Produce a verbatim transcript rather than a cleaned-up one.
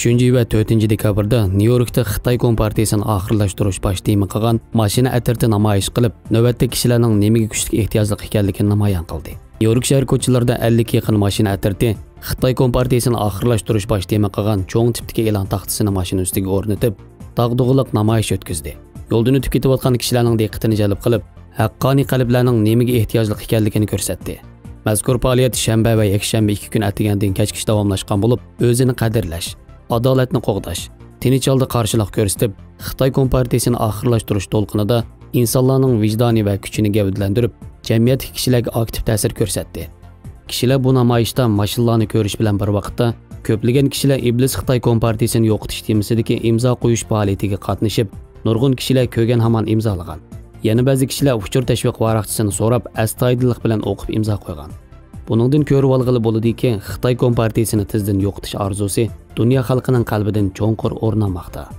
ئۈچىنچى ۋە تۆتىنچى دېكابىردا نيۇ يوركتا خىتاي كومپارتىيىسىنى ئاخىرلاشتۇرۇش باش تېما قىلغان ماشىنا ئەترىتى نامايىش قىلىپ، نۆۋەتتە كىشىلەرنىڭ نېمىگە كۈچلۈك ئېھتىياجلىق ئىكەنلىكىنى نامايان قىلدى. نيۇ يورك شەھەر كوچىلىرىدا ئەللىككە يېقىن ماشىنا ئەترىتى خىتاي كومپارتىيىسىنى ئاخىرلاشتۇرۇش باش تېما قىلغان چوڭ تىپتىكى ئېلان تاختىسىنى ماشىنا ئۈستىگە ئورنىتىپ، داغدۇغىلىق نامايىش ئۆتكۈزدى. يولدىن ئۆتۈپ كېتىۋاتقان كىشىلەرنىڭ دىققىتىنى جەلپ قىلىپ، ھەققانىي قەلبلەرنىڭ نېمىگە ئېھتىياجلىق ئىكەنلىكىنى كۆرسەتتى. مەزكۇر پائالىيەت شەنبە ۋە يەكشەنبە ئىككى كۈن ئەتىگەندىن كەچكىچە داۋاملاشقان بولۇپ، ئۆزىنى قەدىرلەش، ئادالەتنى قوغداش، تىنچ ھالدا قارشىلىق كۆرسىتىپ، خىتاي كومپارتىيىسىنى ئاخىرلاشتۇرۇش دولقۇنىدا ئىنسانلارنىڭ ۋىجدانى ۋە كۈچىنى گەۋدىلەندۈرۈپ، جەمئىيەتتىكى كىشىلەرگە ئاكتىپ تەسىر كۆرسەتتى. كىشىلەر بۇ نامايىشتا ماشىنىلارنى كۆرۈش بىلەن بىر ۋاقىتتا، كۆپلىگەن كىشىلەر ئىبلىس خىتاي كومپارتىيىسىنى يوقىتىش تېمىسىدىكى ئىمزا قويۇش پائالىيىتىگە قاتنىشىپ، نۇرغۇن كىشىلەر كۆرگەن ھامان ئىمزالىغان. يەنە بەزى كىشىلەر ئۇچۇر تەشۋىق ۋاراقچىسىنى سوراپ، ئەستايىدىللىق بىلەن ئوقۇپ ئىمزا قويغان. بۇنىڭدىن كۆرۈۋالغىلى بولىدۇكى، خىتاي كومپارتىيىسىنى تېزدىن يوقىتىش ئارزۇسى دۇنيا خەلقىنىڭ قەلبىدىن چوڭقۇر ئورۇن ئالماقتا.